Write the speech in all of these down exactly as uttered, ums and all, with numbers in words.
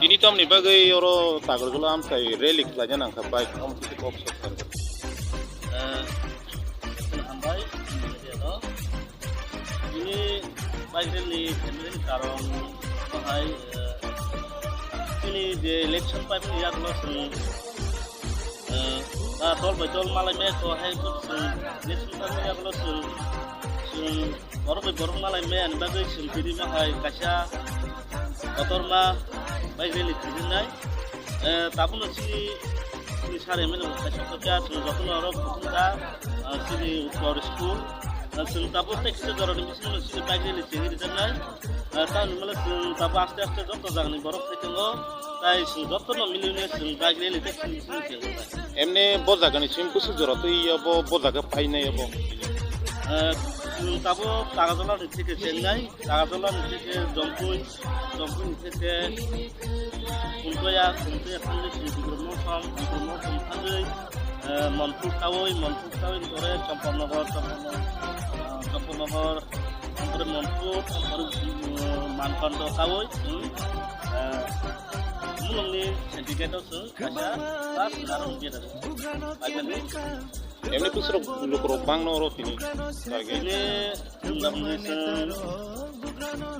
Tini tamni bagwi oro Takarjala amchai rally khlaina nangkha bike, omo kisa kok sok sar. Eh, hambai, ini bike rally khlainani karon bahai, eh, ini je election pipe ni yakno sini, eh, ba tol bai tol malai me ko hai ko sini election pipe ni yakno sini, sini borok bai borok malai me ani bagwi sini tini bahai kaisa kotorma bike rally khlainai. Eh, tabukno chini, chini sir M L A bo kaisa kok ya, chwng jotono oro buthumjak, ah, chini uttor school. Ah, chwng tabuk tei kisa jorani bisingo chini bike rally chengwi rijaknai. Ah, tamni hwnle chwng tabuk aste aste joto jagani borok phai tongo. Tai chwng jotono miliune chwng bike rally tei chini bisingo chengo tai. Emni bo jagani chwng kusu jora twi ya bo, bo jaga painai ya bo. Ah, chwng tabuk Takarjala ni theke chengnai, Takarjala ni theke Jompui, Jompui ni theke Khumtoya, Khumtoya thangwi chini Bikram Mosong, Bikram Mosong thangwi, eh, Monpur tawi, Monpur tawi ni pore Champaknagar, Champaknagar, eh, Champaknagar, pore Monpur, pore, eh, Mankondo tawi, hmm, eh, mulungni syndicate o chwng kaisa bus narwk gate o. Emni kusrok lukurok bangno oro tini target. Ini jumlah mungkin,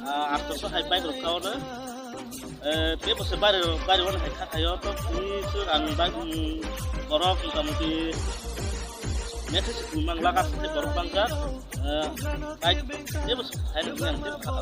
ah, asto so hai bike rok kau na. Eh, dia bose bari, bari wan hai kha kayo to ini sur ang bike, mm, borok motamuti metri si kumang laga sate borok bangka. Eh, bike dia bose hai yang dia kha.